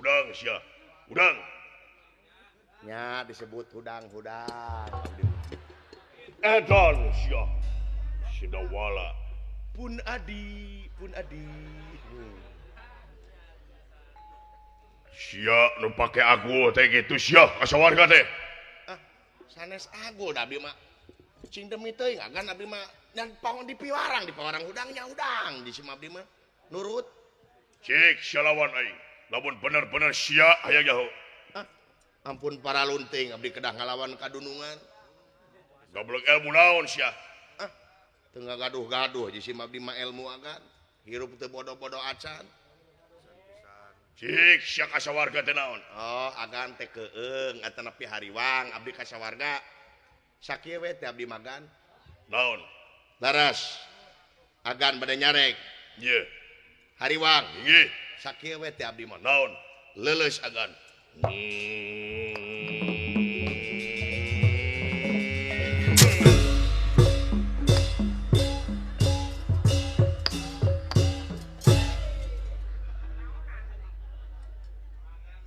Hudang sia. Hudang. Nya disebut hudang-hudang. Edan sia. Sidawala. Pun adi, pun adi. Sia nu pake agul teh kitu sia ka sawarga teh. Ah, sanes agul da abdi mah. Cing demi teuing agan abdi mah dan pangon di piwarang hudangnya hudang di sim abdi mah. Nurut. Cik sia lawan aing. Lamun bener-bener sia hayang nyaho. Ah, ampun para lunting abdi kedah ngalawan kadunungan. Goblok ilmu naon sia? Ah, teu ngagaduh-gaduh di sim abdi mah ilmu agan. Hirup teu bodoh-bodoh acan. Cik sia ka sawarga teh naon? Oh, agan teh keung atanapi hariwang abdi ka sawarga. Sakieu we teh abdi magan. Naon? Laras. Agan bade nyarek. Ieu. Hariwang. Inggih. Sakieu we teh abdi mah. Naon? Leuleus agan.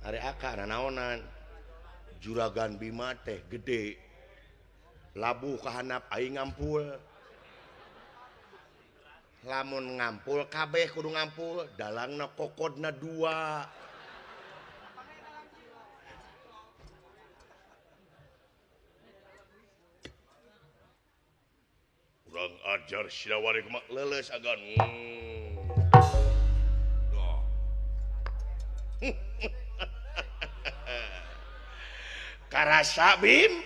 Ari aka nanaonan Juragan Bima teh gede labuh kahanap aing ngampul lamun ngampul kabeh kudu ngampul dalangna kokodna dua urang ajar Sidawari kumaha leuleus agan. Karasa Bim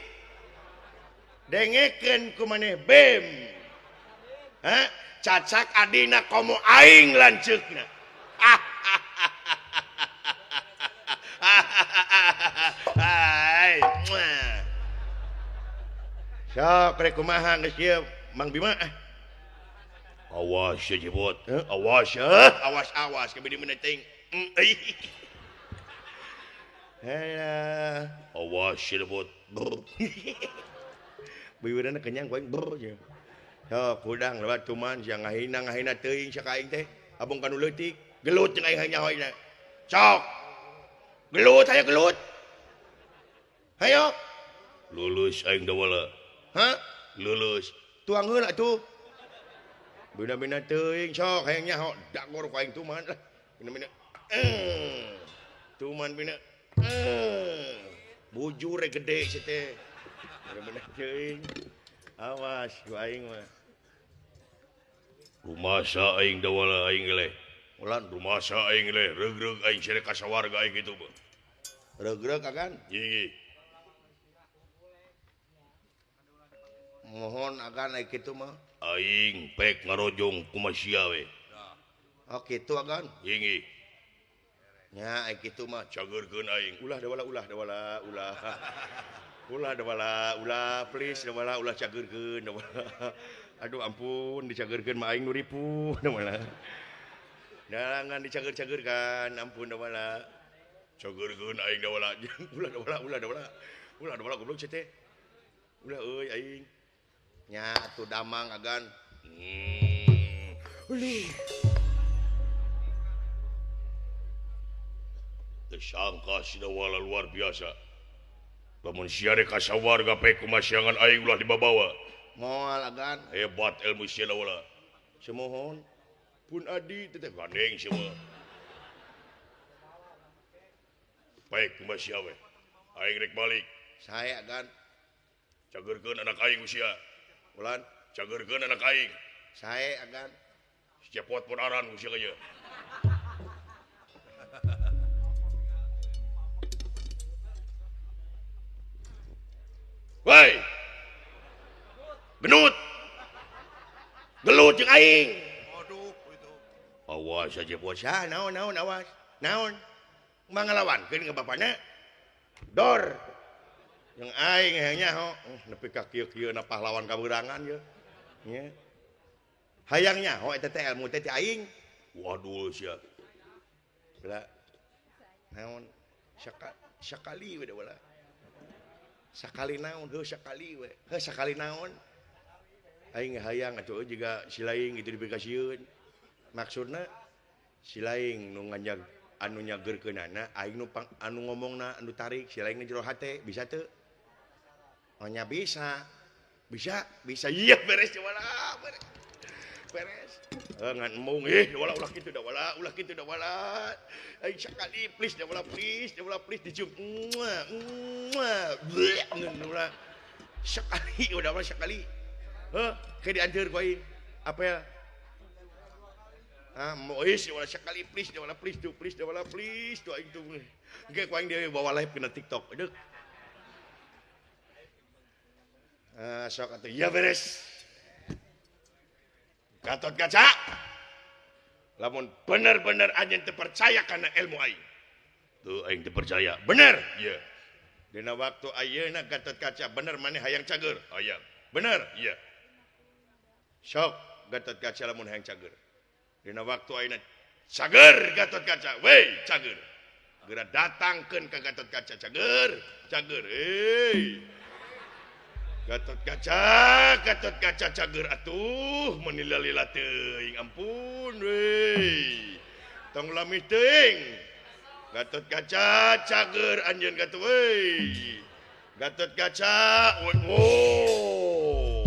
dengekeun ku maneh Bim. Ha? Cacak adina komo aing lanceukna. Hai. Sok rek kumaha geus ieu Mang Bima ah. Awas ya jebot. Awas ya. Awas awas ke bidi teuing. Halah. Awas ya jebot. Biwirna kenyang ku aing brr nya. Sok hudang lewat cuman sia ngahina-ngahina teuing sia ka aing teh. Abong kanu leutik, gelut jeung aing hayang nyaho. Sok. Gelut hayo gelut. Hayo. Lulus aing dawala. Hah? Lulus. Tuang heula atuh. Bina-bina teuing sok hayang nyaho dagor ku aing tuman lah. Bina-bina. Tuman bina. Bujur gede si teh. Bina-bina teuing. Awas ku aing mah. Rumasa aing dawala aing leh. Ulan rumasa aing leh regreg aing sere ka sawarga aing kitu mah. Regreg agan? Inggih. Mohon agan ai kitu mah. Aing pek ngarojong kumaha sia we. Oh kitu agan? Inggih. Nya ai kitu mah cageurkeun aing. Ulah dawala ulah dawala ulah. Ulah dawala ulah please dawala ulah cageurkeun dawala. Aduh ampun dicageurkeun mah aing nu ripuh dawala. Jangan dicager-cagerkan ampun dawala. Cageurkeun aing dawala. Ulah dawala ulah dawala. Ulah dawala goblok sia teh. Ulah euy aing. Nya atuh damang agan. Uluh. Tersangka Sidawala luar biasa. Lamun sia rek ka sawarga pek kumasyangan aing ulah dibabawa. Moal agan. Hebat ilmu Sidawala. Semohon pun adi teh gandeng sia mah. Baik kumaha sia we. Aing rek balik. Sae agan. Cageurkeun anak aing ku sia. Ulan cageurkeun anak aing. Sae agan. Si cepot pun aran ku sia ka. Woi. Genut. Gelut jeung aing. Waduh itu. Awas aja bos. Ah, naon naon awas. Naon? Mangalawankeun ka bapana. Dor. Jeung aing hayang nyaho, nepi ka kieu-kieu na pahlawan kabeurangan ye. Nya. Hayang nyaho eta teh ilmu teh ti aing. Waduh sia. Bela. Naon? Sakali we wala. Sakali naon heuh sakali we. Heuh sakali naon? Aing hayang atuh juga si laing gitu dipikasieun. Maksudna si laing nu nganjag Anu nyageurkeunana aing nu anu ngomongna anu tarik si lain jero hate bisa teu? Oh nya bisa. Bisa, bisa. Iya beres wala beres. Beres. Ngan embung ih wala ulah kitu da wala, ulah kitu da wala. Aing sakali please da wala please, da wala please dicium. Muah, muah. Ngeun ulah. Sekali udah wala sekali. Heuh, ke dianteur ku aing. Apel. Ah, mois wala sekali please da wala please tuh, please da wala please tuh aing tuh. Engke ku aing deui bawa live kena TikTok. Deuk. Ah, sok atuh. Ya beres. Gatot Kaca. Lamun bener-bener anjeun teu percaya kana ilmu aing. Tuh aing teu percaya. Bener? Iya. Dina waktu ayeuna Gatot Kaca bener maneh hayang cager? Hayang. Bener? Iya. Sok Gatot Kaca lamun hayang cager. Dina waktu ayeuna cager Gatot Kaca. Wey, cager. Geura datangkeun ka Gatot Kaca cager, cager. Hei. Gatot Kaca cager atuh menila-lila teuing ampun we. Tong lami teuing. Gatot Kaca cager anjeun gatot we. Gatot Kaca oh.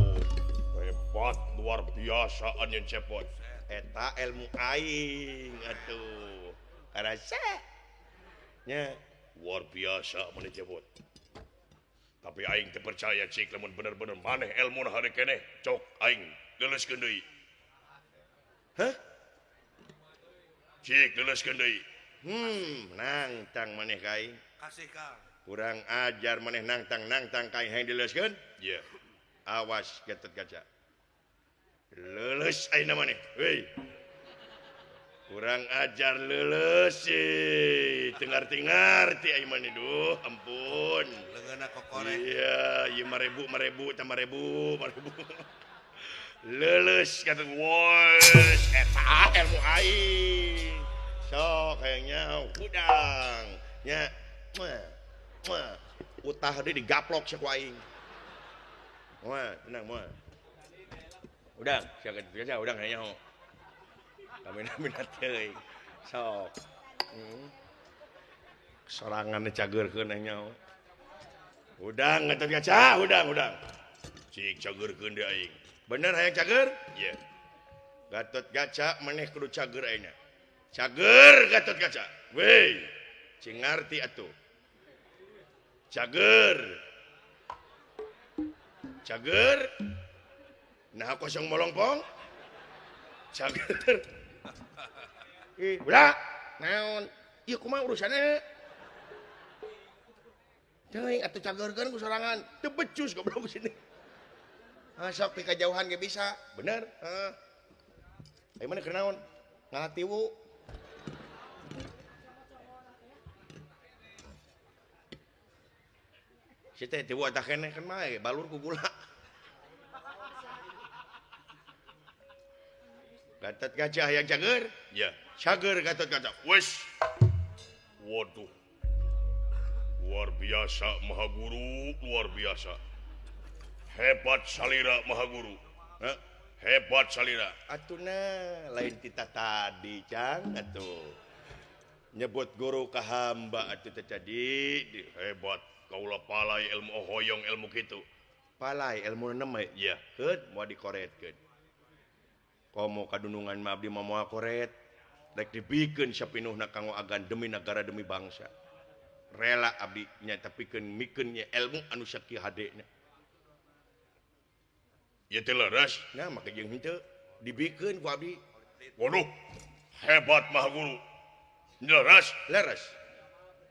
Hebat luar biasa anjeun cepot. Eta ilmu aing atuh. Karasa. Nya luar biasa maneh cepot. Tapi aing teu percaya cik lamun bener-bener maneh ilmuna hade keneh cok aing leuleuskeun deui. Hah? Cik leuleuskeun deui. Nangtang maneh ka aing. Kasih Kang. Kurang ajar maneh nangtang-nangtang ka aing hayang dileuleuskeun? Iya. Awas Gatot Kaca. Leuleus ayeuna maneh. Heuy. Kurang ajar leuleus sih. Teu ngarti-ngarti aing maneh duh, ampun. Leungeunna kokorek. Iya, ieu 5.000, 5.000, tambah 1.000, 5.000. Leuleus kata wos eta ilmu aing. Sok hayangnya hudang nya. Muah, muah. Utah deui digaplok sia ku aing. Moal, tenang moal. Udang, sia kitu udang hayang nyaho. Amin-amin teuing. Sok. Sorangan cageurkeun nyaho. Udang Gatot Kaca, udang, udang. Cik cageurkeun deui aing. Bener hayang cager? Iya. Gatot Kaca maneh kudu cager ayeuna. Cager Gatot Kaca. Wey, cing ngarti atuh. Cager. Cager. Nah kosong molongpong. Cager. Ih, ulah. Naon? Ieu kumaha urusanna? Teuing atuh cageurkeun ku sorangan. Teu becus goblok sini. Ah, sok ti kajauhan ge bisa. Bener? Heeh. Ayeuna maneh keur naon? Ngalatiwu. Si teh tiwu atah keneh kan mah balur ku gula. Gatot Kaca hayang cager? Ya. Cager Gatot Kaca. Wes. Waduh. Luar biasa Maha Guru, luar biasa. Hebat salira Maha Guru. Hah? Hebat salira. Atuna lain tita tadi cang atuh. Nyebut guru ka hamba atuh teh jadi hebat. Kaula palai ilmu hoyong ilmu kitu. Palai ilmu nem ya. Keun moal dikoretkeun. Komo kadunungan mah abdi mah moal koret. Rek dibikeun sapinuhna kanggo agan demi nagara demi bangsa. Rela abdi nya tepikeun mikeun nya ilmu anu sakieu hadena. Ieu teh leres. Nah make jeung henteu dibikeun ku abdi. Waduh, hebat Maha Guru. Leres, leres.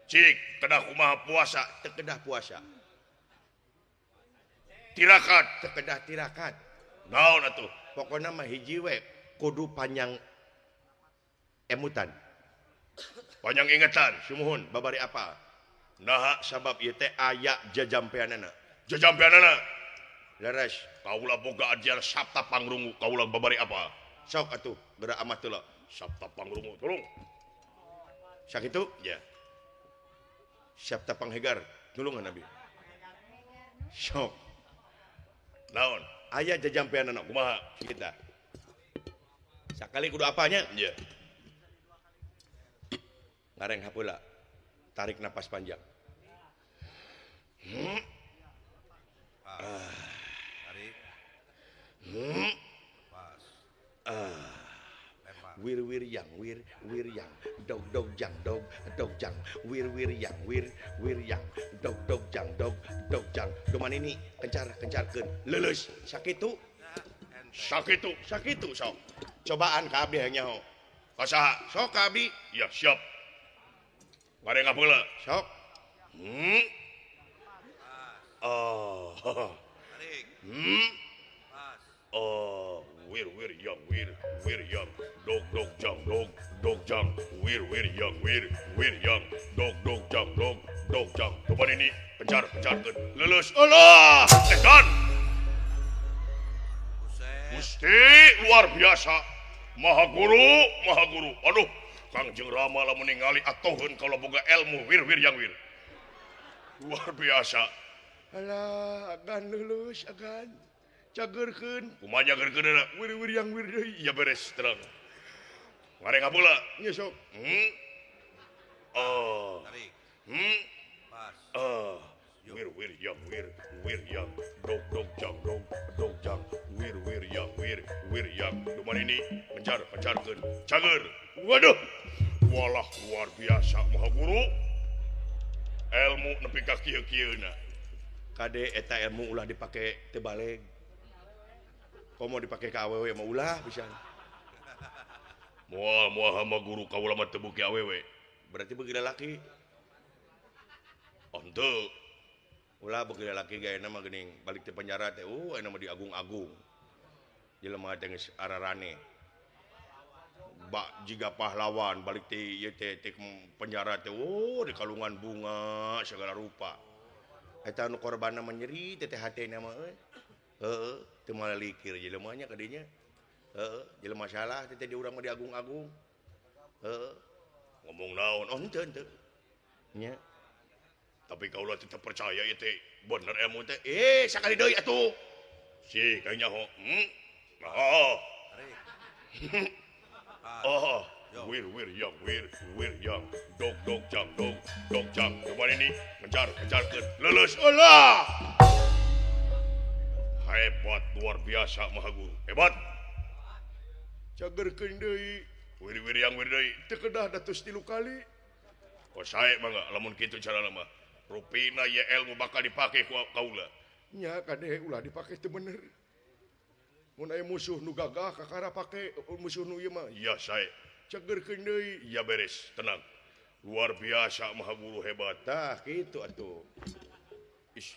Cik, kedah kumaha puasa, teu kedah puasa. Tirakat, teu kedah tirakat. Naon atuh? Pokona mah hiji we kudu panjang emutan. Panjang ingetan, sumuhun babari apal. Naha sabab ieu teh aya jajampeanana. Jajampeanana. Leres, kaula boga ajar sabta pangrungu, kaula babari apal. Sok atuh, geura amah teu. Sabta pangrungu, tolong. Sakitu? Ya. Sabta panghegar, tulungan Nabi. Sok. Naon? Aya jajampeanana kumaha kita. Sakali kudu apanya? Iya. Ngareng hapeula. Tarik napas panjang. Tarik. Pas. Wir wir yang wir wir yang dog dog jang dog dog jang wir wir yang wir wir yang dog dog jang dog dog jang duman ini kencar kencarkeun leuleus sakitu sakitu sakitu sok cobaan ka abdi hayang nyaho ka saha sok ka abdi ya siap ngareng hapeula sok oh tarik pas oh wir wir yang wir wir yang dog dog jang dog dog jang wir wir yang wir wir yang dog dog jang dog dog jang depan ini pencar pencarkeun leuleus Allah edan Gusti luar biasa maha guru aduh Kangjeng Rama lamun ningali atoheun kaula boga ilmu wir wir yang wir luar biasa alah agan leuleus agan cagerkeun kumaha nyagerkeun wir wir yang wir deui ya beres terang ngareng hapeula nya sok oh tarik pas wir wir yang wir wir yang dog dog jang dog dog jang wir wir yang wir wir yang duman ini pencar pencarkeun cager waduh walah luar biasa maha guru ilmu nepi ka kieu-kieuna kade eta ilmu ulah dipake teu baleg komo dipake ka awewe mah ulah pisan moal moal hama guru kaula mah teu beuki awewe berarti beuki lalaki oh henteu ulah beuki lalaki gaena mah geuning balik ti penjara teh ayeuna mah diagung-agung jelema teh geus ararane bak jiga pahlawan balik ti ieu teh ti penjara teh di kalungan bunga segala rupa eta nu korbanna mah nyeri teh hatena mah euy heueuh teu malikir jelema nya ka dinya heueuh jelema salah teh di urang mah diagung-agung heueuh ngomong naon oh henteu henteu nya tapi kaula tetep percaya ieu teh bener ilmu teh sakali deui atuh si ka nyaho oh tarik oh wir wir yang wir wir yang dog dog jang dog dog jang coba ini mencar kencarkeun leuleus Allah hebat luar biasa maha guru hebat cagerkeun deui wir wir yang wir deui teu kedah datus 3 kali oh sae mangga lamun kitu carana mah rupina ye ilmu bakal dipake ku kaula nya kade ulah dipake teu bener mun aya musuh nu gagah kakara pake musuh nu ieu mah iya sae cagerkeun deui iya beres tenang luar biasa maha guru hebat tah kitu atuh ih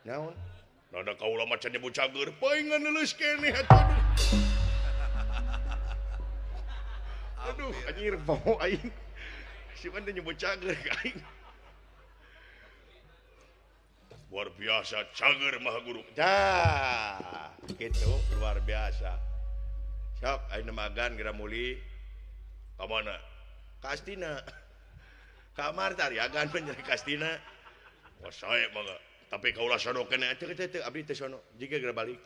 naon nada kaula macan nyebut cager paingan leuleus keneh atuh aduh anjir bau aing si man teh nyebut cager ka aing luar biasa cager maha guru tah kitu luar biasa sok ayeuna magan geura muli ka mana ka Astina ka Marta agan bener ka Astina wah sae mangga tapi kaula sono keneh teu teu teu abdi teu sono jiga geura balik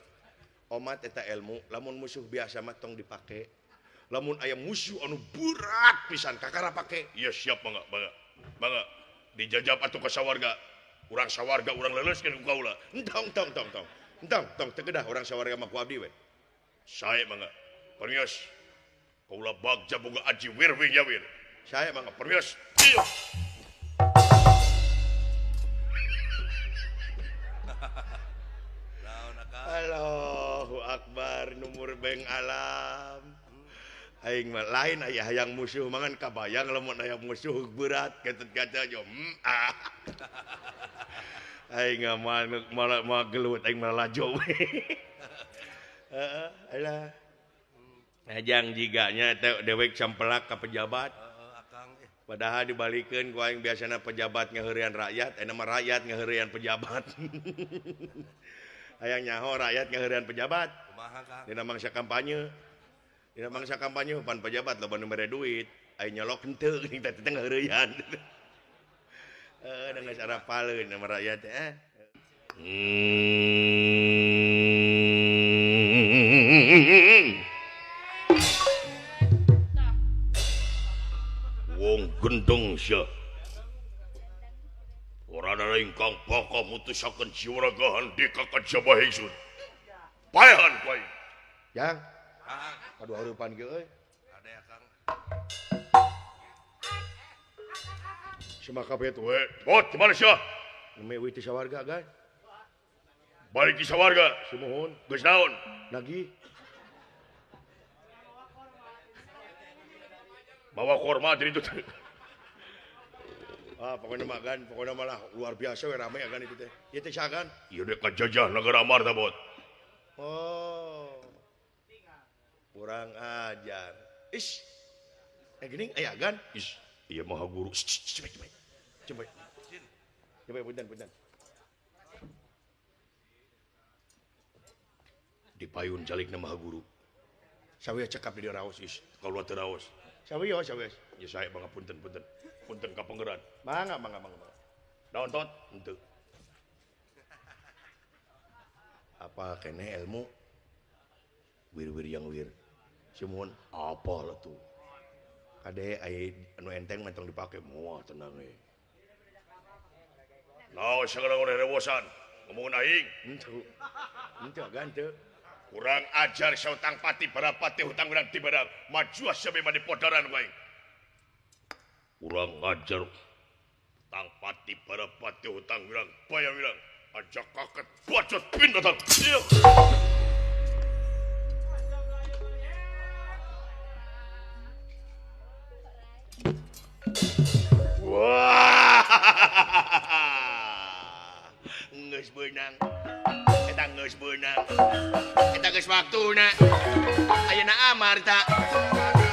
omat eta ilmu lamun musuh biasa mah tong dipake lamun aya musuh anu berat pisan kakara pake iya siap mangga mangga mangga dijajab atuh ka sawarga urang sawarga urang leuleuskeun ku kaula entong tong tong tong entong tong teu kedah urang sawarga mah ku abdi we sae mangga permios kaula bagja boga aji wir wir ya wir sae mangga permios Allahu akbar numur beng alam aing mah lain aya hayang musuh mangan kabayang lamun aya musuh berat ketut kaca jo ah aing mah malah gelut aing malah lajo heeh alah ajang jiganya teh dewek sampelak ka pejabat padahal dibalikeun ku aing biasana pejabat ngaheureuyan rakyat ayeuna mah rakyat ngaheureuyan pejabat hayang nyaho rakyat ngaheureuyan pejabat dina mangsa kampanye dina mangsa kampanye pan pejabat loba nu mere duit aing nyolok henteu geuning teh teh ngaheureuyan heuh da geus arapaleun sama rakyat teh Wong gendeng sia. Ora ana ingkang bakal mutusaken jiwa raga handika kajaba ingsun. Paehan kowe. Jang. Aduh harapan ge euy. Ade Kang. Semaka bet we. Bot di mana sia? Neme euy teh sawarga guys. Balik di sawarga. Sumuhun. Geus naon? Nagih. Bawa korma jadi itu. Ah, pokoknya magan, pokoknya malah luar biasa we rame agan itu teh. Ieu teh sagan? Ieu dek kajajah negara Amarta bot. Oh. Kurang ajar. Is. Geuning aya agan? Is, ieu maha guru. Coba coba. Coba. Coba punten punten. Di payun calikna maha guru. Sawieu cekap di raos is, kaula teu raos. Sawieu sawieu. Ya saya mangga punten punten. Punten ka pangeran. Mangga mangga mangga. Naon tot? Henteu. Apa kene ilmu? Wir-wir yang wir. Sumuhun apa lah tuh? Kade aya anu enteng mah tong dipake moal tenang we. Naon sagala rewosan? Ngomongin aing. Henteu. Henteu agan teu. Kurang ajar sautang pati barapati hutang urang di barang maju sampe mani podaran wae. Kurang ajar hutang pati barapati hutang urang bayar urang ajak kaket bacot pindatang. Wah, geus beunang. Eta geus beunang. Eta geus waktuna. Ayeuna Amarta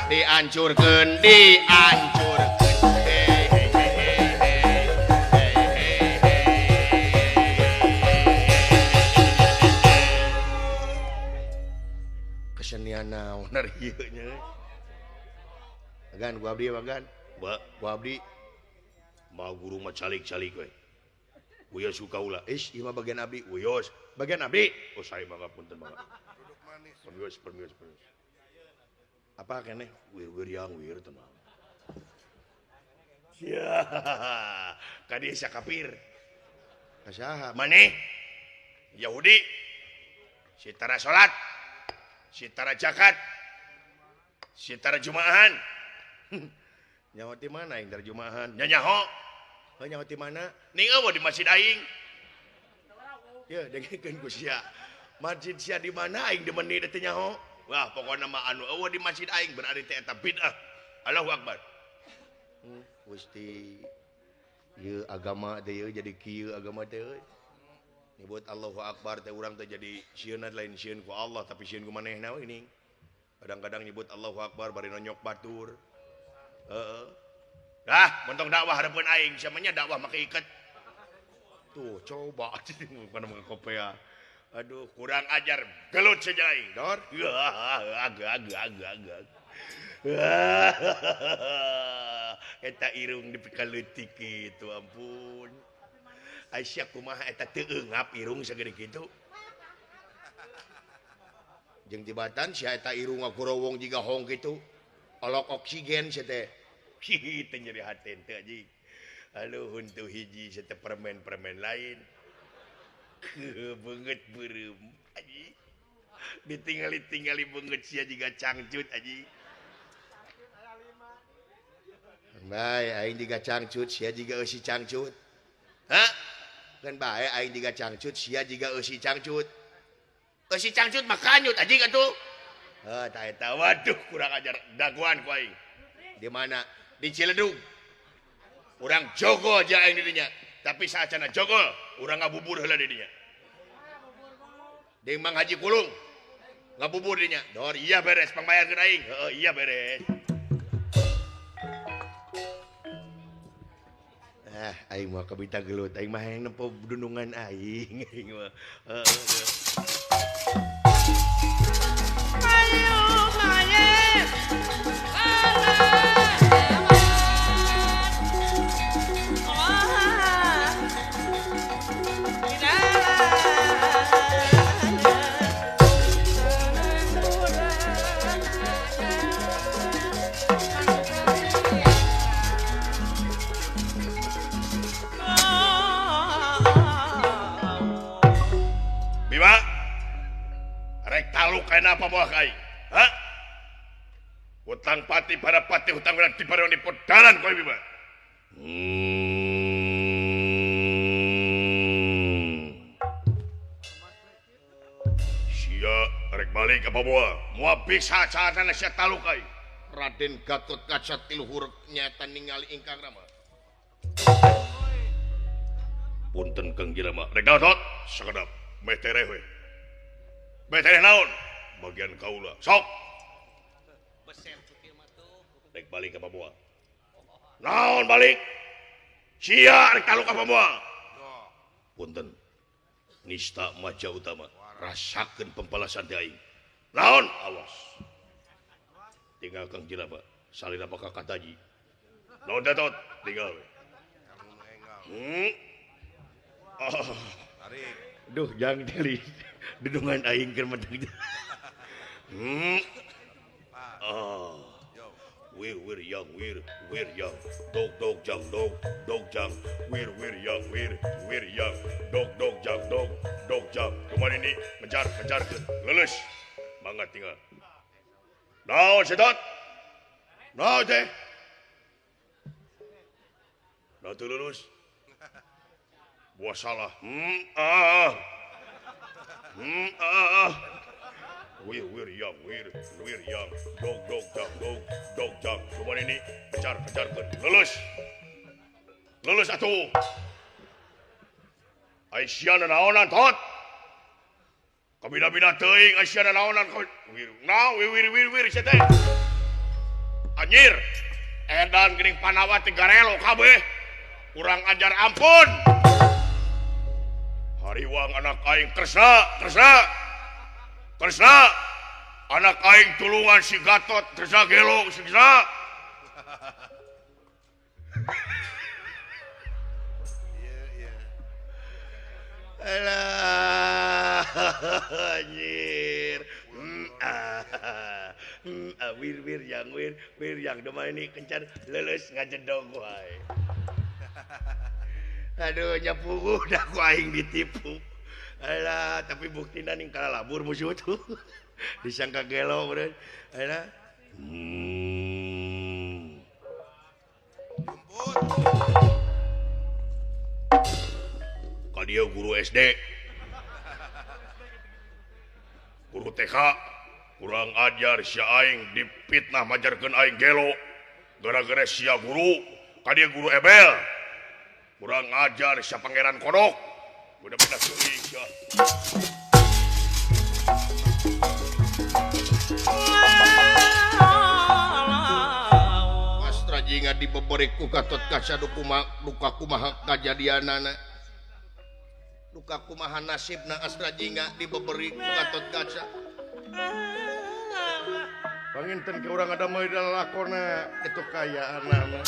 dihancurkeun, dihancurkeun. Hey, hey, hey, hey, hey, hey, hey. Kesenian naon ari ieu nya. Agan gua abdi agan. Ba, gua abdi maha guru mah calik-calik we. Wios ku kaula. Is, ieu mah bagian abdi. Wios, bagian abdi. Oh, saya mangga punten mangga. Permios, permios, permios. Apa keneh? Wir-wir yang wir tenang. Sia, ka dieu sia kafir. Ka saha? Maneh? Yahudi. Si tara salat, si tara zakat, si tara jumaahan. Nyaho ti mana aing tara jumaahan? Nya nyaho. Heuh nyaho ti mana? Ning eueuh di masjid aing. Ye, dengekeun ku sia. Masjid sia di mana aing demen teh nyaho? Wah, pokona mah anu eueuh di masjid aing berarti teh eta bid'ah. Allahu akbar. Gusti, ieu agama teh ieu jadi kieu agama teh euy. Nyebut Allahu akbar teh urang teh jadi sieun lain sieun ku Allah tapi sieun ku manehna we geuning. Kadang-kadang nyebut Allahu akbar bari nonyok batur. Heeh. Ah, montong dakwah hareupeun aing, samanya dakwah make iket. Tuh, coba bukan make kopea. Aduh, kurang ajar, gelut saja aing. Dor. Agak. Eta irung dipikaletik kitu, ampun. Aisyah kumaha eta teu eungap irung sagede kitu. Jeung tibatan sia eta irung ngagorowong jiga hong kitu. Olok oksigen sia teh. Hihi, teu nyeri hate teu anjing. Aduh, huntu hiji sia teh permen-permen lain. Beungeut beureum anjing. Ditingali-tingali beungeut sia jiga cangcut anjing. Bae aing jiga cangcut sia jiga eusi cangcut. Hah? Kan bae aing jiga cangcut sia jiga eusi cangcut. Eusi cangcut mah kanyut anjing atuh. Heuh, tah eta waduh kurang ajar daguan ku aing. Di mana? Di Ciledug. Urang jogo aja aing di dinya. Tapi saacana jogo, urang ngabubur heula di dinya. Deung Mang Haji Kulung. Ngabubur di dinya. Dor, iya beres pangbayarkeun aing. Heuh, iya beres. Ah, aing mah kabita gelut, aing mah hayang nempo dunungan aing, aing mah. Heeh. Ayo. Ayeuna apa moal ka aing? Ha? Hutang pati para pati hutang urang diparoni podaran kowe Bima. Sia rek balik apa moal? Moal bisa saatna sia taluk aing. Raden Gatot Kaca tiluhur nyata ningali ingkang rama. Punten Kang Jelema. Rek Gatot sakedap meh tereh we. Meh tereh naon? Bagian kaula. Sok. Rek balik apa moal? Naon balik? Sia rek taluk apa moal? Punten. Nista maja utama. Rasakeun pembalasan ti aing. Naon? Awas. Tinggal Kang Jelema. Salin apa kakak taji. Naon Gatot? Tinggal we. Oh. Duh, jangan dari dudungan aing keur medeng. Oh. Wir wir yang wir wir yang dog dog jang dog dog jang wir wir yang wir wir yang dog dog jang dog dog jang. Kumaha ini mencar mencarkeun. Leuleus. Mangga tinggal. Naon setot? Naon teh? Naon teu lulus? Buah salah. Wir wir yang wir wir yang dog dog jang dog dog jang. Kumaha ini kejar kejarkeun. Lulus. Lulus atuh. Aisyah naonan tot. Kabina-bina teuing Aisyah naonan wir. Nah wir wir wir wir sia teh. Anjir. Edan geuning Pandawa teh garelo kabeh. Kurang ajar ampun. Hariwang anak aing Kresna, Kresna. Kresna. Anak aing tulungan si Gatot, Kresna gelo, si Kresna. Iya, iya. Alah, anjir. Wir wir yang wir wir yang dema ini kencan leuleus ngajedog wae. Aduh nyapu udah ku aing ditipu. Alah, tapi buktina ning kalalabur musuh tuh. Disangka gelo beureun. Alah. Ka dieu guru SD. Guru TK kurang ajar sia aing dipitnah majarkeun aing gelo. Gara-gara sia guru, ka dieu guru ebel. Kurang ajar sia Pangeran Kodok. Udah pindah teuing sia. Astra jinga dibeberi ku Gatot Kaca duka kumaha kajadianana. Duka kumaha nasibna Astra Jingga dibeberi ku Gatot Kaca. Panginten ke urang ada moal lakona itu kayaanana.